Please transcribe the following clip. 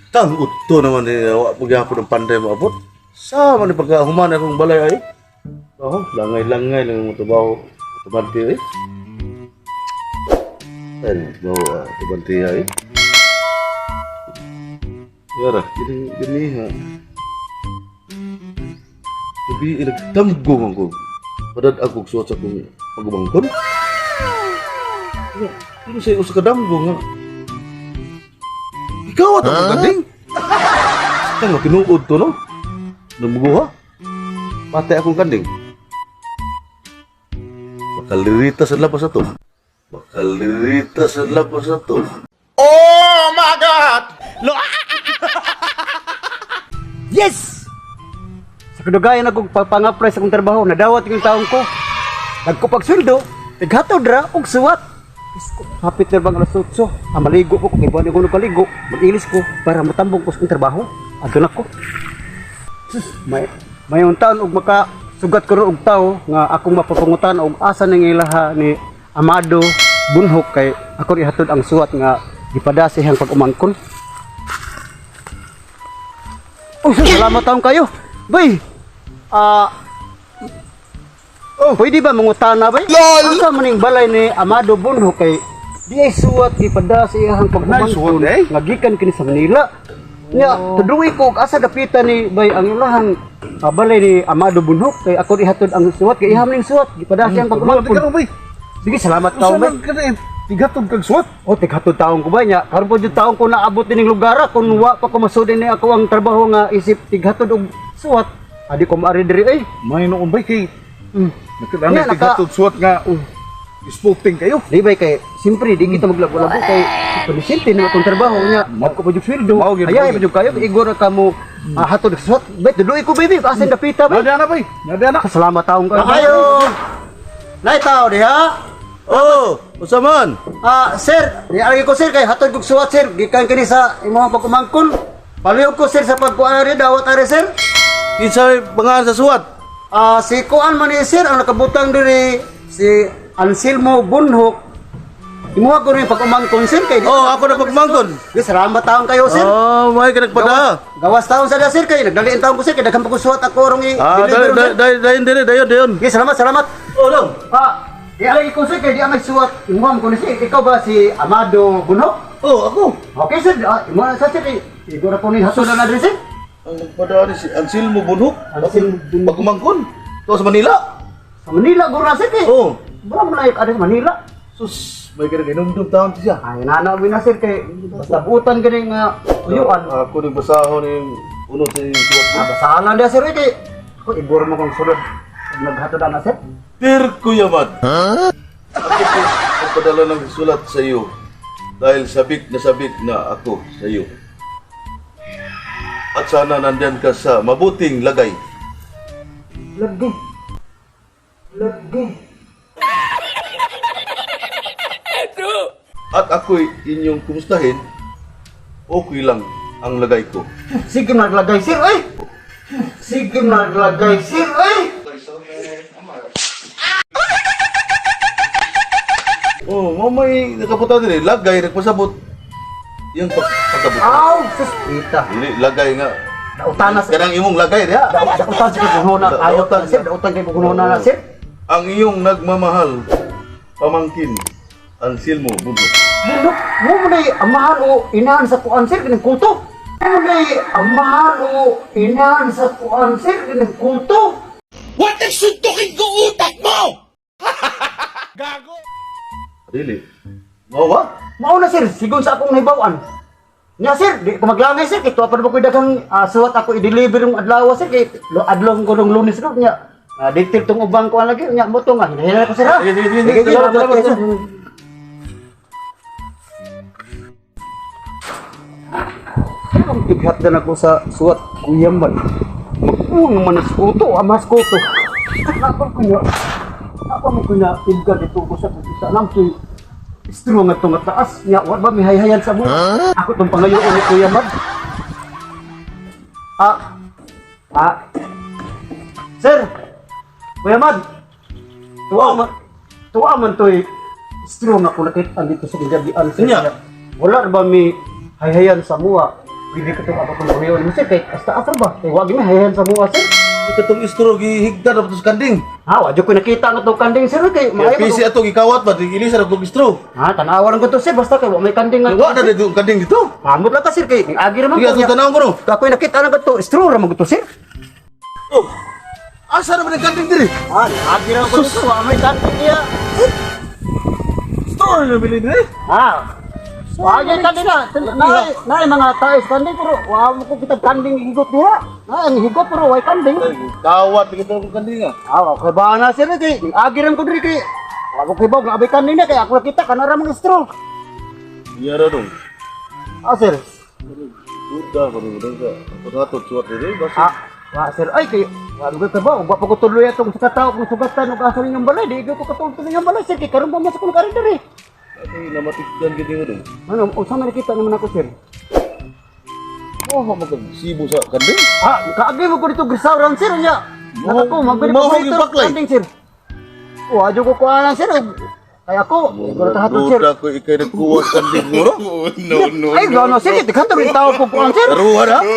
Tang uto naman ni wa pagyapon ng panday mo abot. Sa man ni pagkahuman akong balay ay. Oh, langay-langay lang mo trabaho tubante ay. Ay, trabaho tubante ay. Yara, kini gini ha. Sabi, nagtamgo man ko. Padad ako suwat sa akong pagubangkon. Ya, kini sa usa ka damgo nga. Ikaw at ang kanding. Tanga tinuod to no. Namuguha. Patay akong kanding. Bakalirita sa labas na to. Bakalirita sa labas na to. Oh my God! Yes! Sa kadugayan akong pagpang-apply sa akong trabaho, nadawat yung taong ko. Nagkupag sweldo, tighatod ra og suwat. Diyos ko, hapit na bang alas 8. Ah, maligo ko, kung ibuan ko kaligo, mag-ilis ko para matambong ko sa akong trabaho. Adto na ko. Sus, may mayon taon og maka sugat ko ron og tawo nga akong mapapangutan og asa ning ilaha ni Amado Bunhok kay ako ihatod ang suwat nga gipadasi ang pag-umangkon. Oh, sus, salamat taon kayo. Bay. Ah, oh, pwede ba mangutana bay? LOL! Asa man ning balay ni Amado Bunho kay di ay suwat gipada sa iyang Nay, suwat pagmamangkon eh? nga gikan kini sa Manila. Nya, tuduwi ko og asa dapita ni bay ang ilahang balay ni Amado Bunhok kay ako ihatod ang suwat kay iham ning suwat gipada sa iyang pagmamangkon. Bay. Sige, salamat taon Usa bay. man ka na eh. Tigatod kag suwat. O, tighatod taon ko ba niya? Karon po jud taon ko naabot dining lugar ah. Kung wa pa ko masud ni ako ang trabaho nga isip tighatod og suwat. Adi ko maari diri ay. May noon bay kay Nga, Nakita tigatod suwat nga sporting kayo. Di ba kay siyempre di kita maglago-lago kay panisinte na akong trabaho niya. Mag ko pa jud sweldo. Mao gyud, Ayaw mao pa jud kayo igor ka mo hatod og suwat. Bay tuloy ko baby asa dapita bay. Nadiya na bay. Nadiya na. Salamat taon kayo. Ayo. Nay tao diha. Oh, usa man. Ah, sir, niari ko sir kay hatod kog suwat sir gikan kini sa imong pagkumangkon. Palihog ko sir sa pagkuan ari dawat ari sir. Kinsa may pangalan sa suwat? Ah, si kuan man ni sir ang nakabutang diri si Anselmo Bunhok. Imuha ko rin pagkumangkon sir kay Oh, ako na pagmangkon. Di, salamat taon kayo sir. Oh, may ka nagpada. Gawas taon sa sir kay nagdaliin taon ko sir kay daghan pa ko suwat ako rong i Ah, deliver, dayon sir. dayon dayon dayon dayon dayon. Sige, salamat, salamat. Oh, dong. Ah, di alay ko sir kay di amay suwat. Imuha ko ni sir. Ikaw ba si Amado Bunhok? Oh, ako. Okay sir, ah, imo na sa sir eh. Igor ako ni hatod na diri sir. Ang nagpada ni si Anselmo Bunhok. Anselmo Bunhok. Pagmangkon. To sa Manila. Sa Manila guro na sir kay. Oh. Bura mo na ada sa Manila. Sus, may ka naginumdum taon siya. Ay nana mi na sir kay basta butan gani nga uyuan. Ako ni basahon ni uno sa iyong suwat ko. Ah, basahan lang dia sir eh, kay. Ako igor mo kong sulod. Pag naghatod na sir. Dear Kuya Mad, ako po nagpadala ng sulat sa iyo dahil sabik na ako sa iyo. At sana nandyan ka sa mabuting lagay. Lagi. Lagi. At ako'y inyong kumustahin, okay lang ang lagay ko. Sige naglagay sir ay. Sige naglagay sir ay. Oh, mamay nakapunta din eh. Lagay, nagpasabot. Yung pagkabot. Aw, sus ita. Dili, lagay nga. Dautan na sir. Kanang imong lagay diha. Dautan sa kay na. Ayaw Dautan. sir, dautan kay buhona na sir. Ang iyong nagmamahal, pamangkin, Anselmo Bundo. Ano? Mo mo na amahan o inahan sa kuan sir kining kuto. Mo na amahan o inahan sa kuan sir kining kuto. What the suntukin ko utak mo? Dili. Mao ba? Mao na sir, sigon sa akong nahibaw-an. Nya sir, di ko maglangay sir kay tuwa pa na ba ko'y daghang suwat ako i-deliver yung adlaw sir kay adlaw ko nung Lunes ro nya. Detail tong ubang ko lagi nya mo to nga hinahina ko sir ha. Sige, sige, sige. Sige, Salamat, salamat, salamat, sir. Ang tighat na ako sa suwat kuya man. Magpuwang naman ang skuto, amas kuto. Ako ko na, ako mo ko na ibga dito ko sa pagkita lang to. Istro nga itong taas niya, wa ba mihayhayan sa mo? Ako itong pangayoon ni Kuya Mad. Ah, ah, Sir, Kuya Mad, tuwa man to'y strong ako nakita dito sa gabian. Sir. Nya. Wala ba mi hayhayan sa mua? Pwede ko itong abot ng kuya mo, sir. Kay hasta after ba? Kay wag mi hayan sa mua, sir. Katong straw gihigda na sa kanding. Ha, wa jud ko nakita nga tong kanding, sir, kay Kaya maayo pisi ba? ato gikawat ba gilisa na tong straw. Ha, tanawa lang ko to, sir, basta kay wa may kanding nga. Wa na dito ang kanding dito. Pamot lang ka, sir, kay agi ra man Sige, ko. atong tanawon ko no. Ako'y nakita lang to, straw ra man ko to, sir. Oh. Asa naman ang kanding diri? Ha, agi ra ko dito, wa may kanding niya. Straw na bili diri. Ha. Wa gyud kanding na. Naay naay mga taes kanding pero wa mo ko kitag kanding higot diha. Naay ang higot pero way kanding. Kawat kita ang kanding ah. Ah, wa kay ba na, sir, kay agi ra ko diri kay wa ko kay bog abay kanding na kay ako nakita kana ra mga straw. Iya ra dong. Ah, sir. Duda ko dong sa ato suwat diri basta. Ah, wa, sir, ay kay wa ko kay ba, wa pa ko tuloy atong sa katao kung sugatan og asa ninyong balay, di ko katulog sa inyong balay, sir, kay karon pa man sa kong karon diri. Ay namatigdan gid mo dong. Ano, unsa man nakita naman ako, sir? Oh, magsibo sa kanding. Ah, kaagi mo ko dito restaurant, sir, nya. Nako, magbili ko Mahog dito yung baklay. kanding, sir. Oh, adyo ko kuha lang, sir. Kaya ako, ko na tahatod, sir. Duda ko ikay nagkuha sa kanding mo. No, no, Ay, gano, sir, tighan rin tao ko kuha, sir. Taruhan ha. no.